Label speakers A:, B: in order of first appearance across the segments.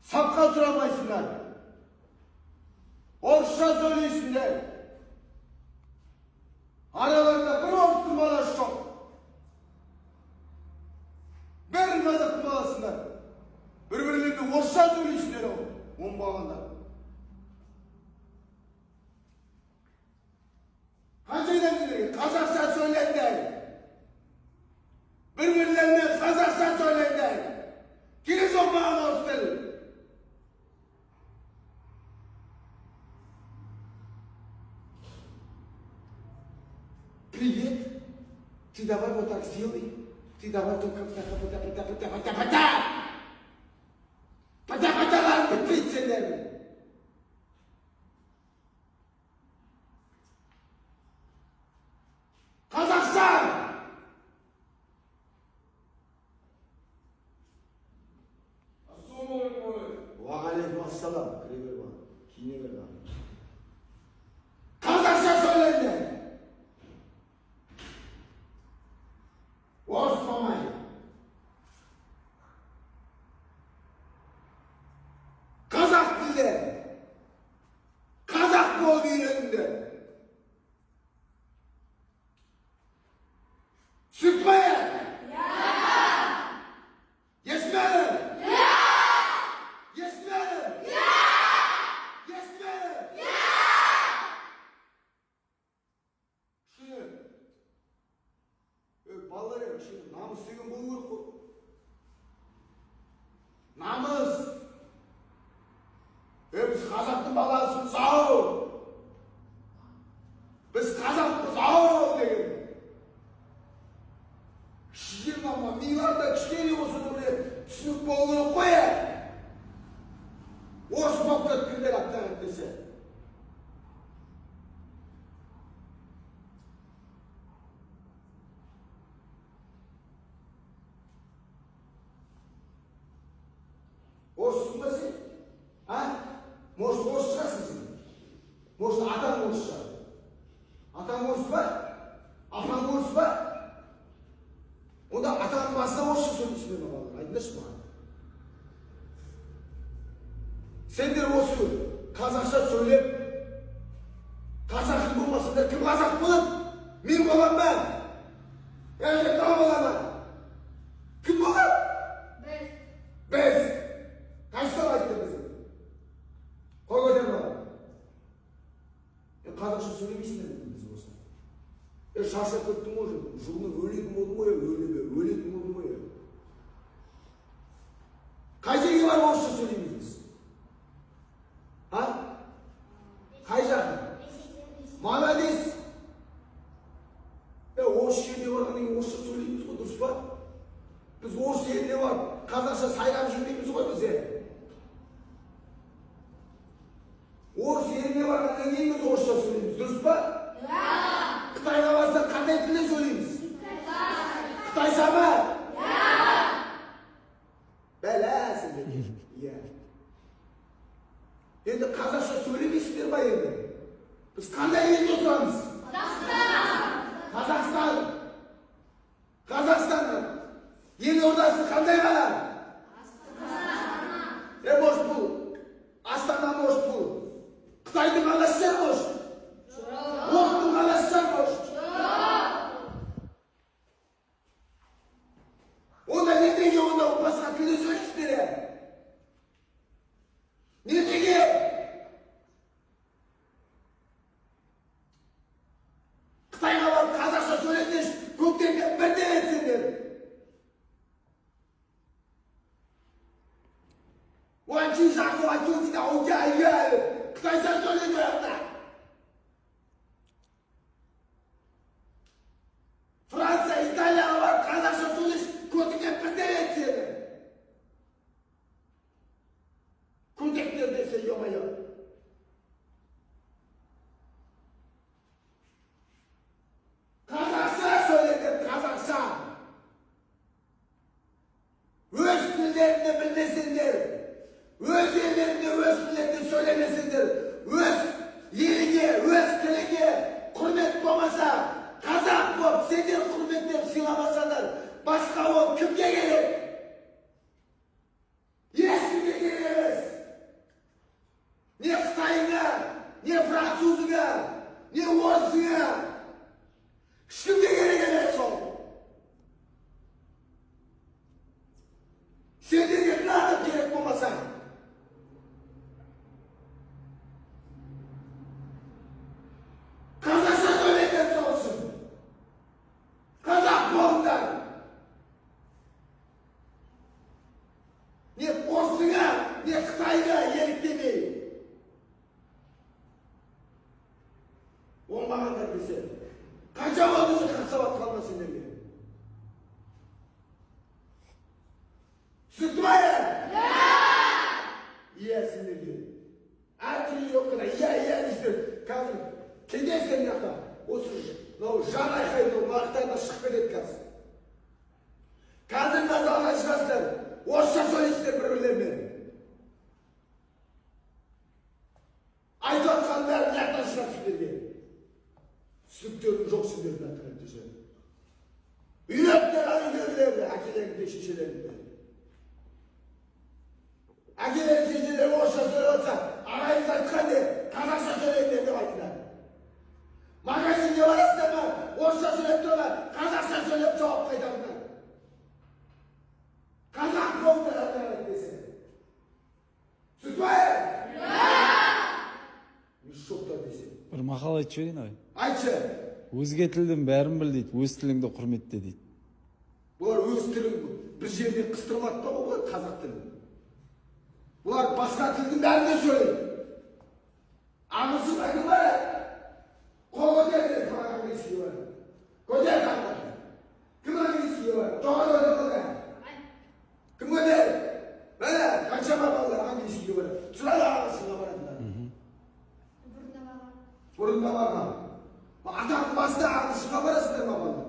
A: Сапқа тұра алмайсыңдар. Орысша сөйлейсіңдер. Араларында бір орыстың баласы жоқ. Бәрін қазақтың баласыңдар. Бір-бірлеріне орысша сөйлейсіңдер ау, оңбағандар. Қанша айтамын сендерге? Қазақша сөйлеңдер. Бір-бірлеріне қазақша сөйлеңдер. Керек жоқ маған орыс тілі. Привет. Ты давай вот так сделай. Ты давай только пта пта пта пта пта пта. Пта пталарың бітпейді сендердің. Қазақша!
B: Ассалаумағалейкум.
A: Уағалейкум ассалам. Кіре бер маған. Киіне бер маған. Қазақша сөйлеңдер. Орыс болмай. Қазақ тілде. Қазақ болып үйреніңдер. Түсінікті ме? Естімедім. Естімедім. Естімедім. Кішкене, балалар, кішкене намыс деген болу керек қой. Намыс. Біз қазақтың баласымыз ау. Біз қазақпыз ау деген. Кішкене мына миларда кішкене болса да бір түсінік болу керек қой. Орыс болып кеткендер аттаған десе. Орыссың ба сен? А? Может, орыс шығарсың сен? Может, атаң орыс шығар? Атаң орыс па? Апаң орыс па? Онда атаңның басына орысша сөйлейсіңдер ме, балалар? Айтыңдаршы маған. Сендер осы қазақша сөйлеп, қазақи болмасаңдар, кім қазақ болады? Мен боламын ба? Әлде мынау бола ма? Кім болады?
C: Біз.
A: Біз. Қайсысы айтты бізді? Қол көтер маған. Қазақша сөйлемейсіңдер біз болса. Шаршап кеттім ғой, жуынып өлетін болдым ғой, өлетін болдым ғой. Қай жерге барып орысша сөйлейміз біз? А? Қай жаққа? Молодец. Орыс жеріне барғаннан кейін орысша сөйлейміз ғой, дұрыс па? Біз орыс еліне барып қазақша сайрап жүрмейміз ғой біз. Орыс еліне барғаннан кейін біз орысша сөйлейміз, дұрыс па? Қытайға барсақ қандай тілде сөйлейміз? Қытайша ма? Бәлә сендерге. Иә. Енді қазақша сөйлемейсіңдер ма енді? Біз қандай елде тұрамыз? Қазақстан. Қазақстанның елордасы қандай қала? Может, бұл Астана, может, бұл Қытайдың қаласы шығар, может? Орыстың қаласы шығар, может? Онда не неге онда басқа тілде сөйлейсіңдер? Не неге? Қытайға барып қазақша сөйлесеңші, көктемде бірден етсеңдер. Қытайша сөйлейді ояқта. Франция, Италияға барып қазақша сөйлесіп, көтіңе бірден етседі. Көтектер десе, ё-моё. Қазақша сөйлеңдер, қазақша. Өз тілдеріңді білмесеңдер, өз елдерінде өз тілдерінде сөйлемесеңдер, өз еліңе, өз тіліңе құрмет болмаса, қазақ болып сендер құрметтеп сыйламасаңдар, басқа ол кімге керек? Ешкімге керек емес. Орысыңа, не қытайға еліктемей. Оңбағандар десе. Қанша болды уже 40 сабат қалма сендерге? Түсінікті ма? Иә, сендерге. Әр тренировкада иә, иә дейсіздер. Қазір кетесіздер мына жақта. Осы мынау жан айқай мынау мақтарына шығып кетеді қазір. Қазір мына залға шығасыздар. Орысша сөйлейсіздер бір-бірлерімен. Айтып жатқанның бәрі мына жақтан шығады сендерге. Түсініктерің жоқ сендердің артынан десе. Үйретіңдер үйлерді, әкелеріңді, шешелеріңді. Әкелерің, шешелерің орысша сөйлеп жатса, ағайыңыз айтқан не? Қазақша сөйлеңдер деп айтыңдар. Магазинге барасыздар ма? Орысша сөйлеп тұр ма? Қазақша сөйлеп жауап қайтарыңдар. Қазақ болыңдар ата десе. Түсінікті ма? Мешоктар десе.
B: Бір мақал айтып жіберейін, ағай.
A: Айтшы.
B: Өзге тілдің бәрін біл дейді, өз тіліңді құрметте дейді.
A: Бұлар өз тілін бір жерде қыстырмады да ғой, бұлар қазақ тілін. Бұлар басқа тілдің бәрінде сөйлейді. Ағылшын кім бар? Қол көтеріңдер, кім английский бар? Көтер тағы. Кім английский бар? Жоғары көтер, көтер. Кім көтер? Міне, қаншама балалар английский бар. Сұрады ағылшынға баратындар.
C: Бұрында барған.
A: Бұрында барған. Атаның басында ағылшынға барасыңдар ма, балалар?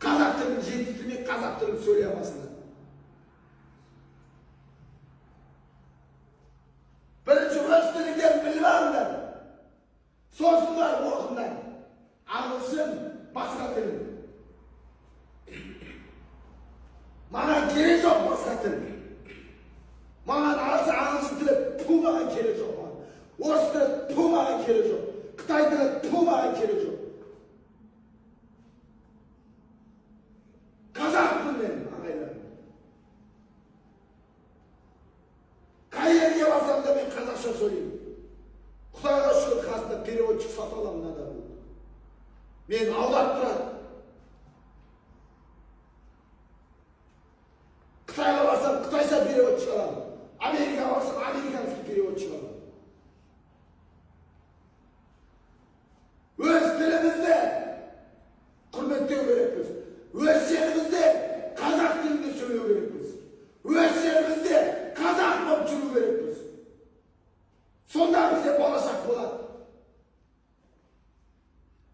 A: Қазақ тілін жетістірмей, қазақ тілін сөйлей алмасыңдар. Бірінші өз тіліңдерін біліп алыңдар. Сосын барып оқыңдар. Ағылшын, басқа тіл. Маған керек жоқ басқа тіл. Маған ағылшын тілі ту маған керек жоқ маған. Орыс тілі ту маған керек жоқ. Қытай тілі ту маған керек жоқ. Қазақпын мен, ағайлар. Қай жерге барсам да мен қазақша сөйлеймін. Құдайға шүкір, қасында переводчик сатып аламын мынада. Мен аударып тұрады. Қытайға барсам қытайша переводчик аламын. Америкаға барсам американский переводчик аламын. Өз тілімізді құрметтеу керекпіз. Өз жерімізде қазақ тілінде сөйлеу керекпіз. Өз жерімізде қазақ болып жүру керекпіз. Сонда бізде болашақ болады.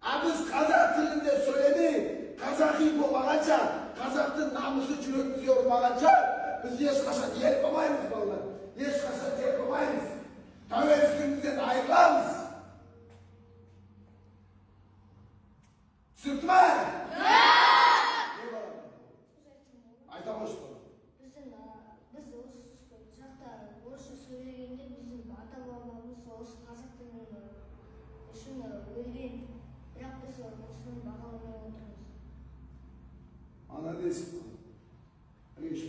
A: А біз қазақ тілінде сөйлемей, қазақи болмағанша, қазақтың намысы жүрегімізге ұрмағанша, біз ешқашан ел болмаймыз, балалар. Ешқашан ел болмаймыз. Тәуелсіздігімізден айырыламыз. Түсінікті ма? Не балам? Айта қойшы, балам.
C: Біз осы жақта орысша сөйлегенде біздің ата бабамыз осы қазақ тілінің үшін өлген. Бірақ біз осыны бағаламай отырмыз.
A: Молодец. Алиш.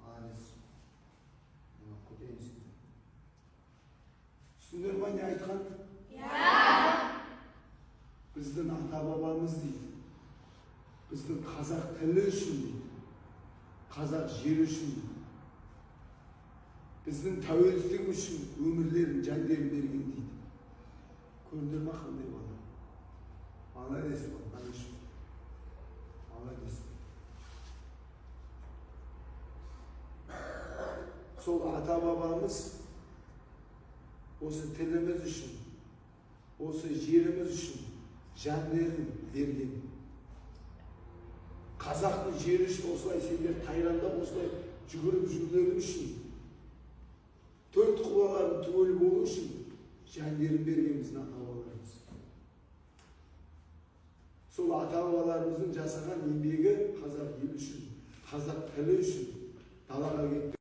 A: Молодец. Көтеріңіз. Түсіндіңдер ма не айтқан? Біздің ата бабамыз дейді. Біздің қазақ тілі үшін дейді. Қазақ жері үшін дейді. Біздің тәуелсіздігіміз үшін өмірлерін, жандерін берген дейді. Көрдіңдер ма қандай бала? Молодец, молодец. Молодец. Сол ата бабамыз осы тіліміз үшін, осы жеріміз үшін жандерін берген. Қазақтың жері үшін осылай сендер тайрандап, осылай жүгіріп жүрулерің үшін, төрт құлаларың түгел болу үшін жандерін берген біздің ата бабаларымыз. Сол ата бабаларымыздың жасаған еңбегі қазақ елі үшін, қазақ тілі үшін далаға кетті.